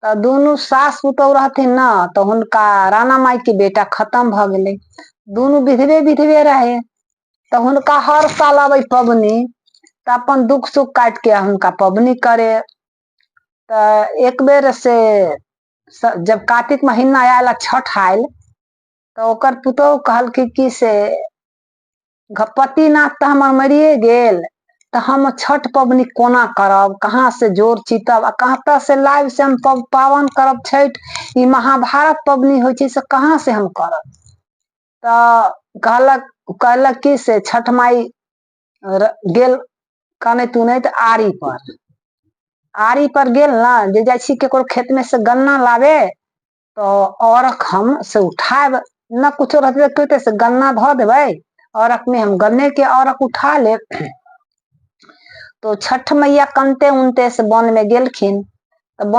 तऽ दुनू सास पुतोहु रहथिन ने, तऽ हुनका राणा माइके बेटा खतम भऽ गेलै। दुनू विधवे विधवे रहै। तऽ हुनका हर साल अबै पबनी, तऽ अपन दुःख सुख काटिके हुनका पबनी करे। तऽ एक बेर से जब कार्तिक महीना आयल आ छठ आयल, तऽ ओकर पुतोहु कहलकै कि से पतिनाथ तऽ हमर मरिए गेल, तऽ हम छठ पबनी कोना करब? कहाँ से जोर चितब आ कतऽ से लाइब से हम पाबनि करब छठि? ई महाभारत पबनी होइ छै, से कहाँ से हम करब? तऽ कहलक कहलक कि से छठ माइ गेल कनैत उनैत आरी पर। आरी पर गेल ने जे जाइ छी ककरो खेतमे से गन्ना लाबे, तऽ औरख हम से उठायब न, कुछो रहतै से गन्ना धऽ देबै औरख में, हम गन्ने के औरख उठा लेब। तो छठ मैया कनते उनते से वन में गेलखिन। तऽ वन